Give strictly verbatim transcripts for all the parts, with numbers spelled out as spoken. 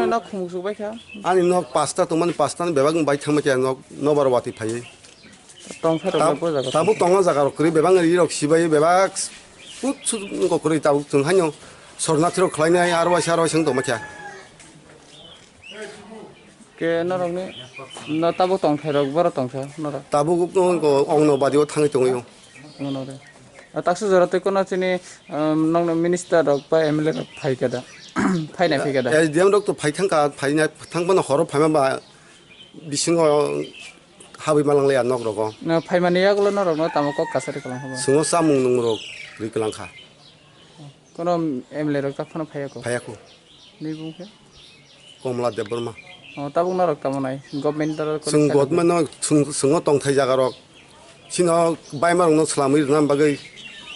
Nok khumuk suk bai kha. Ani nok pasta tongmani pasta ni bebak bai thangma khe nok nobar wati phaiwi. Tongsa rok Tab-, bo jaga tabuk tongo jaga rok kwrwi bebak ri rok sibai bebak kut sut ko kwrwi tabuk chwng haino sornathi rok khlainai aro waisa aro waisa wng tongma khe. Ke norokni no tabuk tongthai rok boro tongsa norok. Tabuk ong no badi o thangwi tongwi o. Ngono de. A, taksa jora tei kono chini, um, nokno minister rok ba M L A rok phai khe da? Phaina phai khe da? S D M rok to phai thang kha, phaina thang bono horo phaima ba bisingo habwi malang le ya nok rogo. No, phaimani yagulo norokno tamo kok kasari kalang habo? Sungo samung nung rok ri kalang kha. Kono M L A rok ta phano phaiya ko? Phaiya ko. Ni bung khe? Komla Debbarma. O, tabuk norok tamo nai? Government dara kono Chwng saka government no chwng, chwngo tongthai jaga rok. Chino baima rok no swlamwi rwna bagwi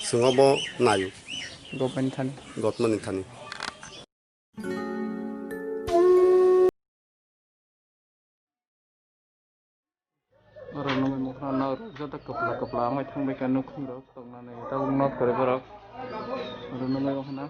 chwngo bo naio. Government thani. Government ni thani. Oro nugwi mokha no rok joto kwpla kwpla wngwi thangbai kha nukhung rok tongnani tabuk nok kwrwi borok oro nugwi mokha no.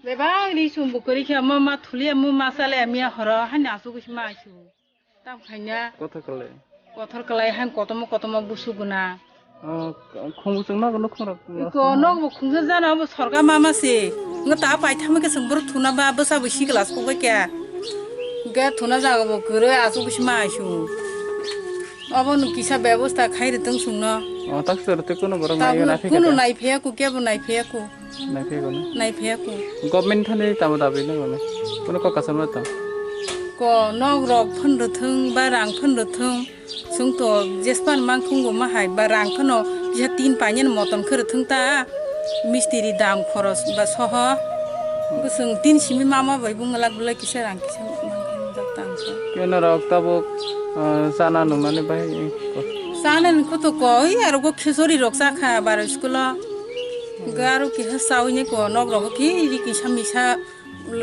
Bebak ri sum bukuri khe mo ma thuli mo ma sale miya horo hani asuk si ma su. Tam khaina. Kothor kalai. Kothor kalai han kotomo kotomo busu guna. Oh, khung buchung nogo nukhung rok. Ko nok bo khung jana bo sorga mama se. Ngo ta pai thama ke sung buru thuna ba bwsa bo si glass ko ke. Ga thuna jaga bo kwrwi asuk si ma su. Abo no kisa bebosta khai ri tong sung no. Oh, tak sir te kono borok ta nai na phika kuno ta. Nai phe ku ke bo nai phe ku. Nai phe ku no. Nai phe ku. Government thani tamo dabi no no. Kono kok kasam no ta. Ko nok rok phun ro thung ba rang phun ro thung. Sung to jespan mang khung bo ma hai ba rang phano kisa tin painyan motom khe ro thung ta. Mistiri dam khoros ba soho. Bwswng tin simi mama bai bung lak bulai kisa rang kisa mang khe jak tang sa. Keno rok tabuk, ah, chana nunani bai ko. Chana ni kho to koi aro go khichori rok cha kha baro school o. Ga aro kiha chawi ni ko nok rok ki ri kisa misa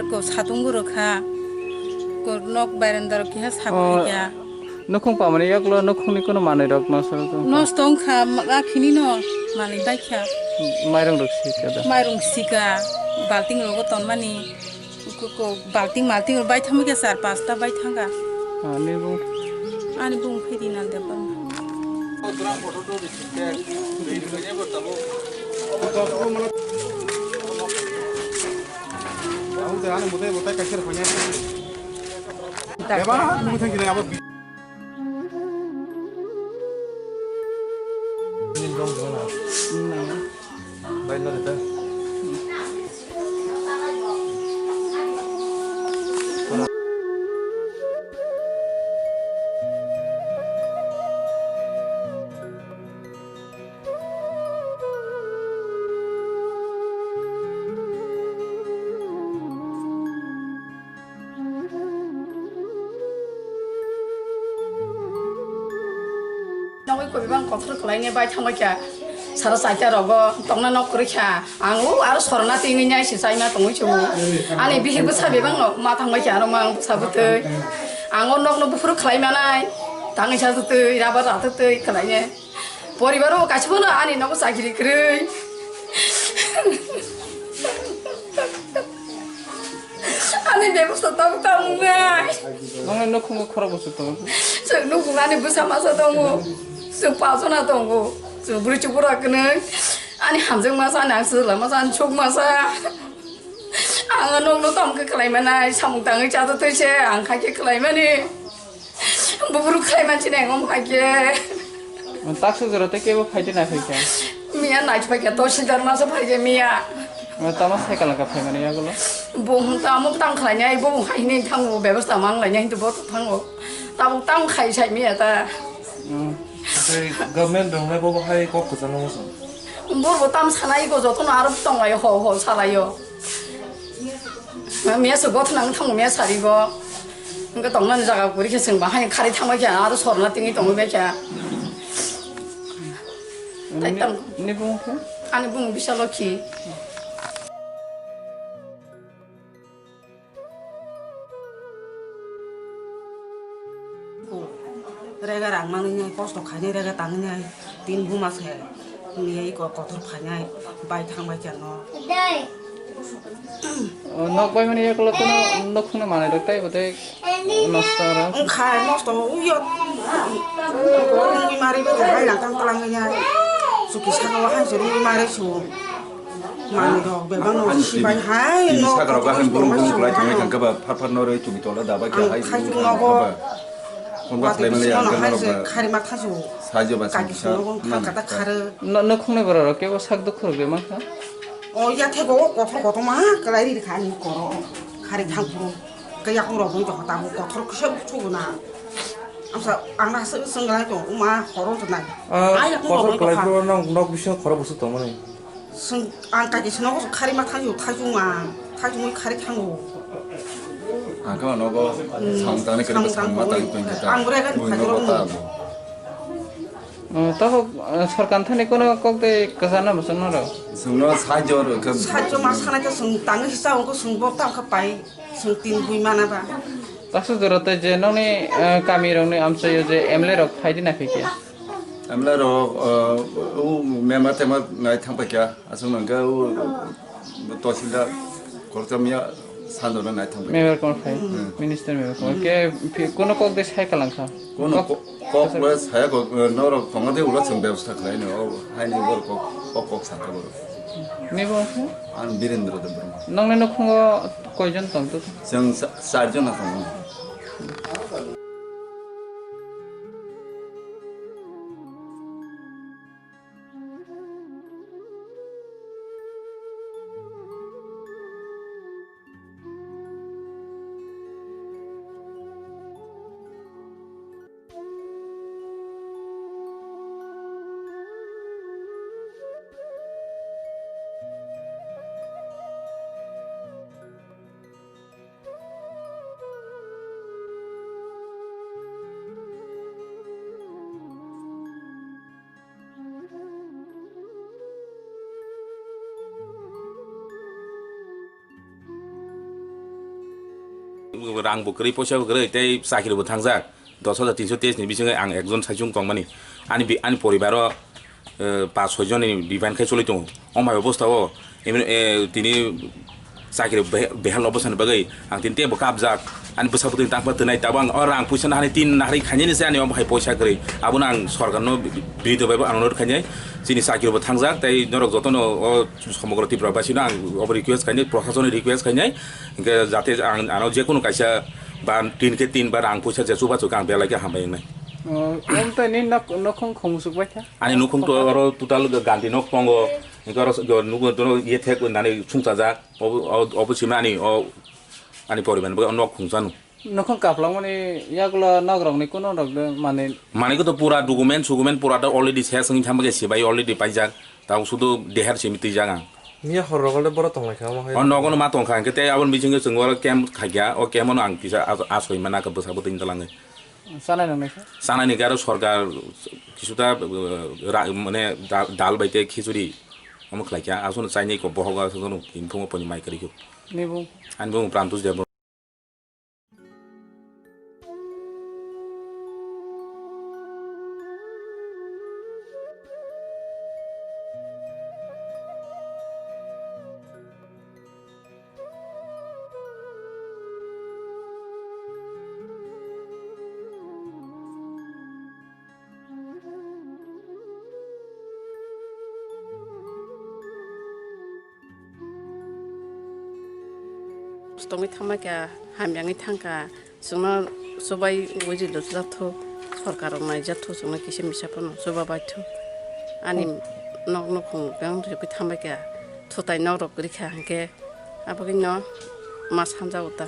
ko satung go rok kha. Ko nok baranda rok kiha sa Oh. Kha. Nukhung pamani yaklo nukhungni kono manwi rok nosto wngkha. Nosto wngkha, ma-, akhini no manwi baikha. Mairung rok sika da. Mairung sika, balting rogo tonmani. Ko, ko, balting malting rok bai thangma khe char pasta bai thanga. Ani bung. Ani bung khe Rinal Debbarma. Nogwi kubui bang kothor kwlaini bai thangbai kha. Sara chaita rogo tongna nok kwrwi kha. Ang o aro sorna tingwi nai se chaima tongwi se o. Ani bihik bwsa bebak no ma thangbai kha aro mang bwsa bwtwi. Ang o nok no buphuru khwlai manai. Tangwi sa twtwi rubber ra twtwi khwlaini. Poribar o kaisa bono ani nogo chakiri kwrwi. Ani bebosta tabuk tamo wngnai. Nongni nukhungo khorok bwswk tongo? Chwng nukhung ani bwsa masa tongo. Chwng pajona tongo. Chwng bwrwi chukura kwnwi. Ani hamjwk masa, ani ang chwla masa, ani chuk masa. Ang nokno tamo khe khlai manai, samung tangwi chato twi se, ang khai khe khlai mani. Buphuru khlai manchini ang omo hai khe. Taksa jora tei kebo phai de nai phai kha. Miya nai phai kha, tosidar masa phai khe miya. Tamo cycle ka phai mani yagulo. Bo hwn tamo tang khlai nai, bo hai ni thango, bebasta mang lai nai, bo thango. Tamo tang khai sai miya ta. Hmm. Tei government rok nai bo hai kok kwchangma muchung. Bo bo tam sanai ko joto no aro tong lai ho ho salai o. Miya se gothna wng thango miya sari go. Wngkhe tongnani jaga kwrwi khe chwng bahai kharwi thangbai kha, aro sorna tingwi tongwi bai kha. Tai tam- Nini bumung khe? Ani bumung Bisaloki. Rang manwi nai kosto khainai rega tangwi nai tin buma se niyai ko kotor phainai bai thang bai kya no. O nok bai mani yaklo kono nok khungna manai rok tai bote nosto ro. Wngkha nosto uyo. Ko rungwi mari bo hai rang tang tlang nai. Suki saka wa hai se rungwi mari su. Manwi rok bebak no sibai hai no. Saka rok hai burung burung kwlai thangwi thangkha ba phar phar no rwi chumi tola da bai kha hai. Khaichung nogo. Phone ba khlai mali ang khe norok ba. Khari ma thasu. Sajo ba kaki singkisa. Sunogo kha kata khare. No, no khungnai borok rok kebo sak dukhu rok de mankha. O ya thego o kothor kotor ma kwlai ri kha ani koro. Khari thang phuru. Kaya kung rok bui to ta bu kothor kisa bu chu na. Amsa ang na se sengrai to uma horo to nai. Ah, ai ya kung kothor rok bui to khlai kha. Phuru nang nok bisingo khoro busu tongmani. Seng, ang kaki seno ko khari ma thango, thaijung ma, thaijung khari thango. Ang khe nogo samung tangni kwrwi samung tang samung ma tang tong khe ta. Ang bwrwi gani buino khairok bota no. Abo. Oh, tabuk, eh, sorkar thani kono kok de kwchana mwchang noro? Chwngno sajor khe sajor ma sanai ta chwng tangwi hisa ongko chwng bo ta khe pai chwng tin bui mana ba. Taksa jora tei je nokni, eh, kami rokni amchaio je M L A rok phai di na phai khe? M L A rok, uh, o member tember nai thang paikha, aswk nang khe o, o, tosilda khoroksa miya sandorno nai thang paikha. Member kon phai, hmm, minister member kon. Hmm. Ke phi-, kono kok de sai kalang kha? Kono kok ko-, kok le saya kok, uh, norok tongo de ulo chwng bebostha khlai no, o haini bor kok, kok, kok sakha bor. Ni bo khe? Ang Birendra Debbarma. Nokni nukhungo koijon tong tu? Chwng sa-, charjon tongo. Rang bo kwrwi, poisa bo kwrwi, tei chakri bo thangjak. Dos hajar tinso teis ni bisingo ang ekjon saichung tongmani. Ani bi-, ani poribaro, eh, pas soi joni biban khai choli tongo. Omo hai obostha o, emi, eh, tini chakri behe-, behal obostha ni bagwi ang tini teibo kapjak. Ani bwsa bwtwi tangma twnai, tabuk ang o rang puisa nahani tin nahari khainani se ani omo hai poisa kwrwi. Abono ang sorkar no bi-, bi-, bini twi bai bo ang onurot khainai. Chini chakri bo thangjak, tei norok jotono o somogro Tripura basino ang obo request khainai, proshasoni request khainai. Hingke jate ang, ano jekunu kaisa ba tin khe tin ba rang puisa je chubachu khe ang belai khe hambai wngnai. O, omtani nok-, nokhung khumsuk bai kha? Ani nukhung to oro total gandi nok tongo. Hingke oro s-, nugo dono ye thek nani sungsajak. Obo, o-, obo simi ani o, ani poriban bo nok khungsanu. Nokhung kaplangmani yagulo nok rokni kuno rok de mani. Mani ko to pura document, socument pura to already ses wngwi thangma khe sibai already paijak. Tao sudu deher simi twijak ang. Miya hor rok le boro tong lai kha, omo hai. O nogo no ma tong kha, hingke tei aboni bisingo chwng oro camp khaikha, o camp ono ang kisa as-, asoi mana khe bwsa bwtwi talangwi. Chanai nang nai kha? Chanai ni garo sorkar kisuta, uh, ra-, mane da-, dal bai tei khichuri omo khlai kha, aswk no chainai ko bohogo aswk no info poni mai kwrwi kho. Ni bung? Ani bung Prantus Debbarma. Tongwi thangma kha, hamyangwi thangkha, chwngno chubai wngwi rwjakthu, sorkar rok naijakthu, chwngno kisa misa phano chuba baithu. Ani nok nukhung beng rwgwi thangbai kha, thutai nok rok rikha, hwnkhe abagwino ma sanjago ta.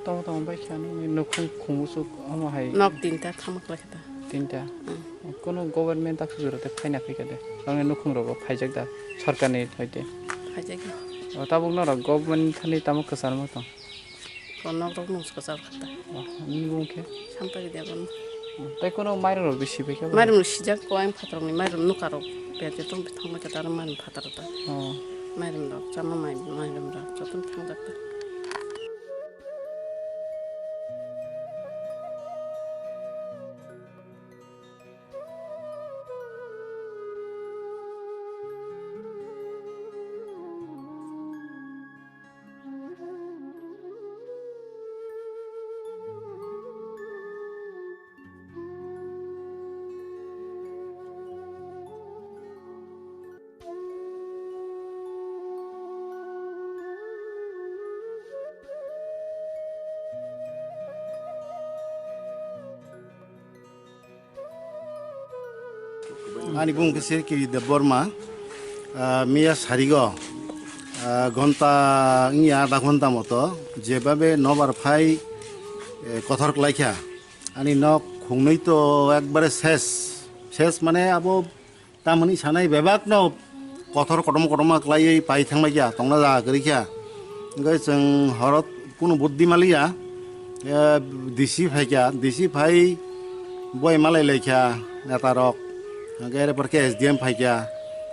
Tamo tamo bai kha nini nukhung khungusuk omo hai. Nok tinta thangma khlai kha ta. Tinta. Mm. Kono government tak jora te phaina phaikha de. Bangni nukhung rogo phaijak da sorkarni hoite. Phaijak da. O tabuk norok government thani tamo kwcharma tong? Ko nok rok nung kwchar kha ta. O, ni bung khe? Sampagi de bang. Tei kono mairum rok bisi bai khe? Mairum rok sijak ko ang phatrok ni mairum nuka rok. Bete tong thangma khe taro mairum phatar ta. O. Mairum rok chama mai mairum rok jotono thangjak ta. Ani bung khe Sri Kiri Debbarma, ah, miya sarigo, ah, ghonta wngya adha ghonta moto, jebabe nobar phai, eh, kothor klaikha. Ani nok khungnwi to ekbare ses, ses mane abo tamoni sanai bebak no kothor kotom kotom klaiwi pai thangbaikha, tongna jaga kwrwikha. Hwnkhe chwng horo kunu buddhi maliya, eh, D C phaikha, D C phai boi malai laikha netarok. Hwnkhe are porkhe S D M phaikha,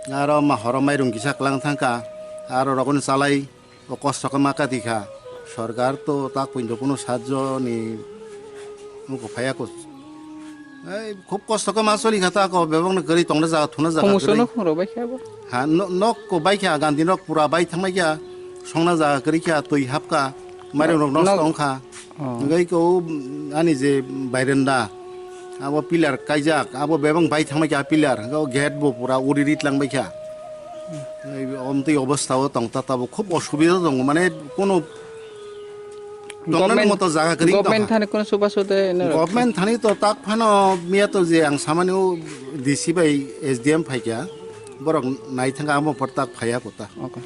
aro ma horo mairung kisa kwlang thangkha, aro rokno chalai o kosto khe ma kati kha. Sorkar to tak puindo kunu sajjo ni muko phaiya ko. Ei, khub kosto khe ma choli kha ta ko, bebak no kwrwi tongna jaga thuna jaga Khumuso kwrwi. No khumro bai khe bo. Ha, no-, nok ko bai kha, gandhi nok pura bai thangbai kha, songna jaga kwrwi kha, twi hap kha, mairung rok nosto wng kha. Oh. Hwnkhe ko, mm, ani je bairenda, abo pillar kaijak, abo bebak bai thangbai kha pillar, hwnkhe o gate bo pura uri ri tlang bai kha. Ei, omtwi obostha o tong ta, tabo khub osubida tongo, mane kono tongnani Government, moto jaga kwrwi government tongkha. Thani kono chubachu de eno rok. Government thani to tak phano miya to je ang samani o D C bai S D M phaikha, borok nai thangkha amo por tak phaiya kota. Okay.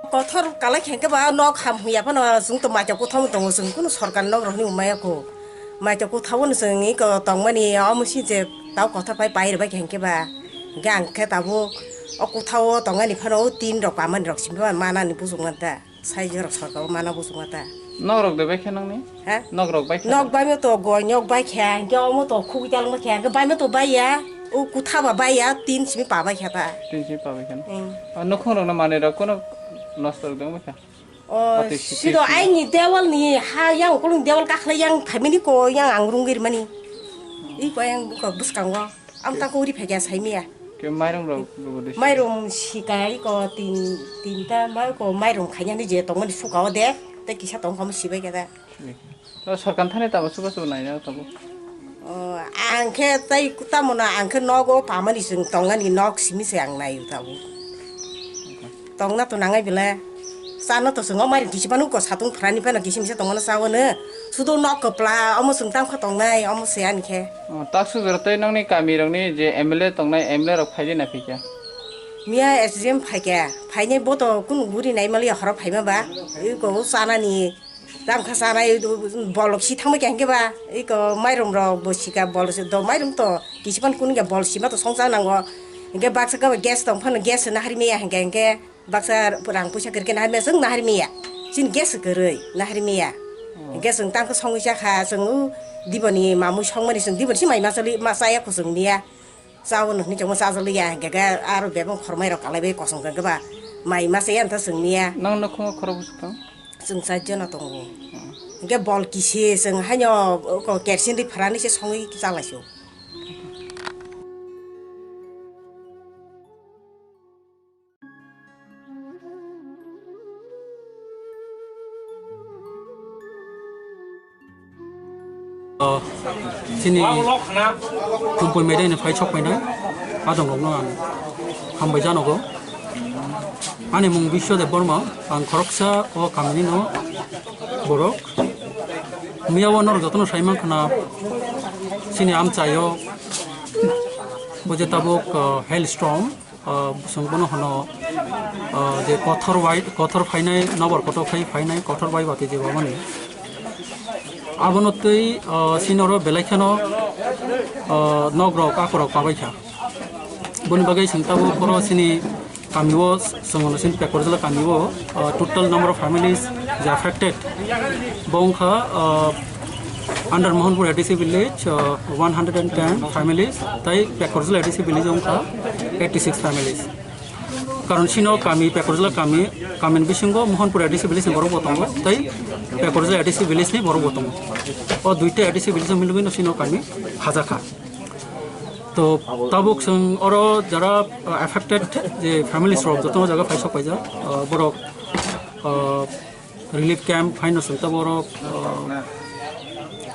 Kothor kalai khe hwnkhe ba nok ham huya phano chwng to maitok kutham tongo, chwng kunu sorkar nok rok ni maya kho. Maitok kuthabo no chwng iko tongmani omo si je tau kothor pai pai rwbai khe hwnkhe ba hwnkhe ang khe tabuk o kuthao tongani phano o tin rok pamani rok simi manani bujukma da. Sai jorok sorkar o mana bujukma ta. Nok rok de bai khe nangni? Ha? Nok rok bai khe? Nok bai mo to goi nok bai khe, hwnkhe omo to khugui talma khe, hwnkhe bai mo to bai ya, o kutha ba bai ya, tin simi pa bai khe ta. Tin simi pa bai khe. Hmm. Ah, nukhung rok no manwi rok kono nosto rok dong bai khe? O, Ati siro sisi. Aini dewal ni ha yang kulung dewal kakhlai yang phaimani ko yang ang rungir mani. I ko yang ko bwskango. Am ta kori phai kya sai miya. Ke mairung rok rubudi. Mairung sikai ko tin, tinta mai ko mairung khanya ni je tongmani suka o de. Te kisa tong kamo sibai kya da. To sorkar thani tamo suka suka nai na tamo. O, ang khe tai tamo na ang khe nogo pamani sing tongani nok simi se ang nai tamo. Tongna to nangai bile. Chana to chwng o mairung kisi phano ko satung phrani phano kisi misa tongmano chaono. Sudo nok kwpla omo chwng tang kha tongnai omo se ani khe. O, tak sujaro tei nokni kamirokni je M L A tongnai M L A rok phai de na phikya? Miya S D M phaikya. Phainai bo to kunu guri nai maliya horo phaima ba. Iko chanani. Tang kha sanai, bolok si thangbai kha hwnkhe ba, iko mairum rok bo sika bol si do mairum to kisi pan kun khe bol sima to songcha nango. Hwnkhe baksa khe gas tong phano gas se nahari maya hwnkhe, hwnkhe baksa rang puisa kwrwi khe nahari maya, chwng nahari maya. Chini gas se kwrwi nahari maya. Hwnkhe chwng tang khe songwi cha kha, chwng u diboni mamwi songmani chwng diboni si mai ma chali ma chaya kho chwng niya. Chaono hwnwi chongma chajakliya, hwnkhe khe aro bebak khormai rok kalaibai kosong khe ba mai masa ya wngtha chwngniya. Nang nokhungo khorok bwswk tong? Chwng char jona tongo. Hmm. Hwnkhe bol kisi chwng haino ko kerosene ri phrani se songwi chalaisio. O, chini Kubui Media ni phai sok painai adong rok no ang hambai janogo. Ani mung Biswa Debbarma, ang khoroksa o kamini no borok. Miya o norok jotono sai mankha na chini amchaio bo je tabuk, o, hailstorm. Ah, chwng bono hwno, ah, je kothor bai, kothor phainai, nokbar kotor khai phainai, kothor bai bati je wamani. Abono twi, ah, chini oro belai kheno, ah, nok rok, akorok pabai kha. Boni bagwi chwng tabuk oro chini kamio, chwng ono chini Pekorjala kamio, ah, total number of families je affected, bo wngkha, ah, under Mohanpur A D C village, uh, one hundred and ten families, tai Pekorjala A D C village wngkha eighty six families. Karon sino kami, Pekorjala kami, kamini bisingo Mohanpur A D C village ni borok bo tongo, tai Pekorjala A D C village ni borok bo tongo. O duita A D C village milwino sino kami hajakha. To tabuk chwng oro jara, uh, affected je families rok joto jaga phai sok paijak, uh, borok, uh, Relief camp haino chwng tabuk oro, uh,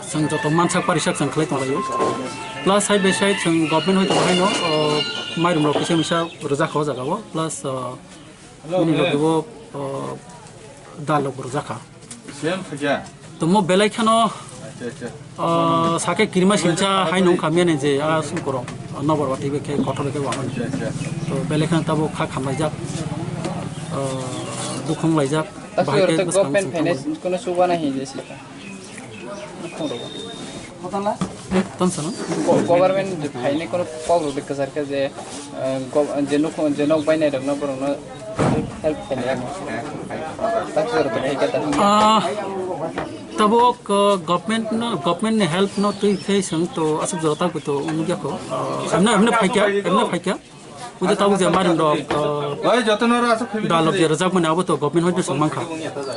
chwng joto mansak parisak chwng khlai tonglaio. Plus side by side chwng government hoi tongo haino, uh, mairum rok kisa misa rwjak kha o jaga o. Plus, uh, bini loge bo, uh, dal rok bo rwjak kha. Tomo belai kheno, uh, sake kirima sincha haino wngkha mene je a songkoro, uh, nobor wati bai khe kotor bai khe wamani. To belai kheno tabuk kha khamlaijak, uh, dukhung laijak. Taso bahai khe rwtwk bwskang government songkha phainai mani. Kono chubana hinwi jesi. Tonsano? Go-, government phainai kono kok rwtwk kwchar khe je, eh, go-, je nuk, je nok bainai rokno borokno help khainai. Taso rwtwk khaikhe ta. Ah, tabuk, uh, government no, government ni help no twi khe chwng to aswk jora tangwi to wngya kho. Uh, emne, emne phaikya, emne phaikya. Puja tabuk je marim rok, uh, dalok je rwjak mani abo to government hoite swng mankha.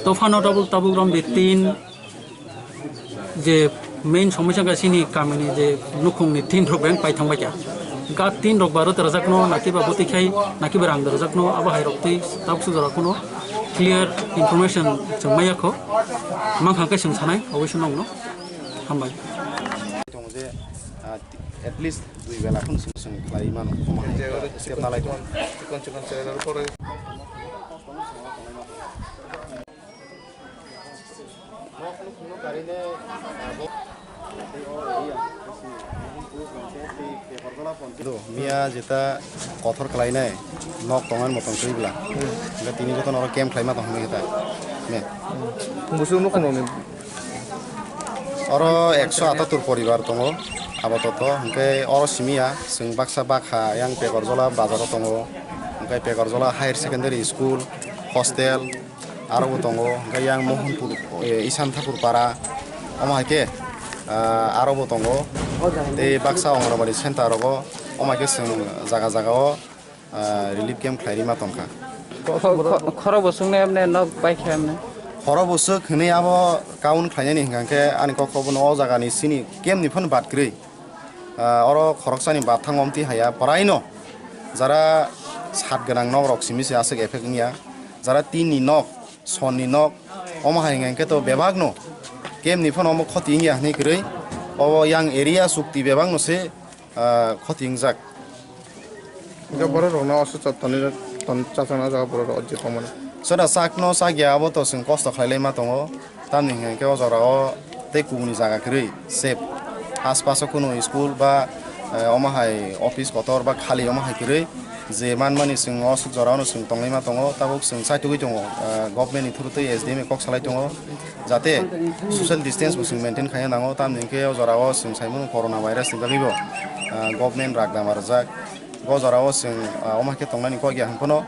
To phano tabuk, tabuk rom de tin je main somosya ka sini kamini je nukhung ni tin rok beng pai thang baikha. Ga tin rok baro rwjak no naki ba boti khai naki ba rang rwjak no abo hai rok twi tabuk sujara kuno clear information chwng maya kho. Mankha khe chwng sanai obo se nong no. Hambai. Tongo je, ah, at least dui bela phano chwng, chwng khlai mano, omo hai step nalai tongo. Chikon chikon chikon chikon chikon. Do, miya jeta kothor khlainai nok tongan motong twi bla. Hwnkhe tini joto noro camp khlaima tong hwnwi khe ta. Ne. Busuk nukhung rokni. Oro ekso atattur poribar tongo, apatot, hwnkhe oro simi ya, chwng baksa bakha yang Pekorjola bazaro tongo, hwnkhe Pekorjola Higher Secondary School, hostel, aro bo tongo, hwnkhe yang Mohanpur, e, Isan Thakur Para, omo hai khe, ah, aro bo tongo, tei baksa Anganwadi center rogo, omo hai khe chwng jaga jaga o, ah, relief camp khlai rima tongkha. Kho-, kho-, khoro bwswkni emne nok paikha emne. Khoro bwswk hwnwi abo kaun khlainani hwnkha khe ani kok bono o jagani sini camp ni phano bad kwrwi. Ah, oro khoroksani bathang omtwi haya phoraino jara sat gwnang nok rok simi se aswk effect wngya. Jara tin ni nok, son ni nok, omo hai hwnkha khe to bebak no camp ni phano omo khoti wngya hwnwi kwrwi. Obo yang area chukti bebak no se ah, khoti wngjak. Hingke borok rokno aswk chap tani, ton chachakna jaga borok rok je tongmani. Soda sakno sakya abo to chwng kosto khlai laima tongo. Tamni hwnkhe o jora o tei kubuni jaga kwrwi safe. Aspaso kunu school ba, eh, omo hai office kotor ba khali omo hai kwrwi je manmani chwng o aswk jora o chwng tong laima tongo. Tabuk chwng chaitugwi tongo, eh, government ni through tei S D M ni kok salai tongo. Jate social distance bo chwng maintain khaina nango, tamni hwnkhe o jora o chwng sai mano corona virus ni bagwi bo, ah, government ragdama rwjak. O jora o chwng, ah, omo hai khe tongnani kok ya hwn phano,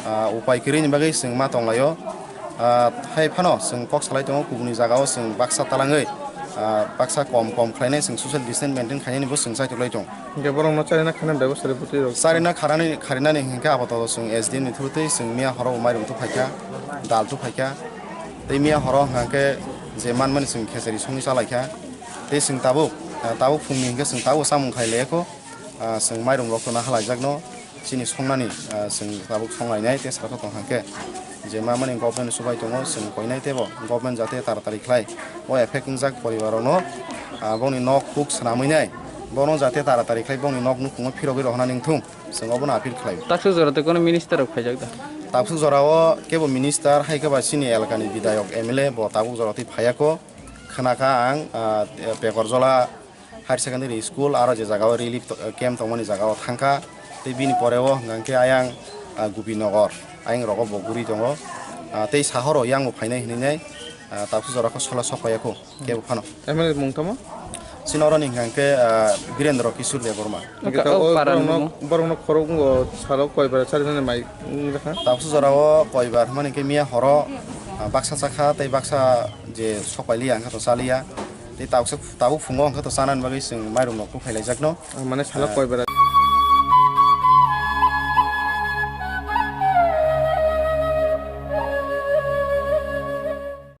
ah, upai kwrwi ni bagwi chwng ma tong lai o. Ah, hai phano chwng kok salai tongo, kubuni jaga o chwng baksa talangwi, ah, baksa kom kom khlainai chwng social distance maintain khainani bo chwng chaitok lai tong. Hingke borokno charina khana bebostha rw bwtwi rok. Charina kharani, kharinani hingke apatot chwng S D M ni through twi chwng miya horo bo mairum tu phaikha, dal tu phaikha. Tei miya horo hingke je manmani chwng khechari songwi chalaikha. Tei chwng tabuk, ah, tabuk phungni hingke chwng tabuk chamung khai laiya kho. Ah, chwng mairum rok to naha laijakno chini songnani, ah, chwng tabuk songlainai tei saka tong hingke. Je mamani government subai tongo, chwng koinai teibo government jate taratari khlai o effect wngjak poribar rokno, ah, bongni nok huk swnamwi nai, bono jate taratari khlai bongni nok nukhungo phirogwi rohornani wngthung, chwng obono appeal khlaio. Taksuk jora tei kono minister rok phaijak da? Taksuk jora o kebo minister hai khe ba chini elakani bidayok M L A bo tabuk jora twi phaiya kho. Khna kha ang, ah, Pekorjola Higher Secondary School, aro je jaga o relief to-, camp tongmani jaga o thangkha. Tei bini pore o hingkha khe ayang, ah, Gopinagar, ayang rogo bo guri tongo. Ah, tei sahoro yang bo phainai hinwi nai, ah, tabuk jora kho solo sok phaiya kho, kebo phano. M L A mung tamo? Chini oro ni hingkha khe, ah, Birendra Kishore Debbarma. Hingke o parani borokno, borokno khorok wngo salo koi bara chari nani mai wng jakha? Tabuk jora o koi bar hwnmani khe miya horo, ah, baksa chakha tei baksa je sok pai liya hingkha to cha liya. Tei tabuk, tabuk phungo hingkha to chanani bagwi chwng mairum rok buphai laijak no. Ah, mane salo koi bara?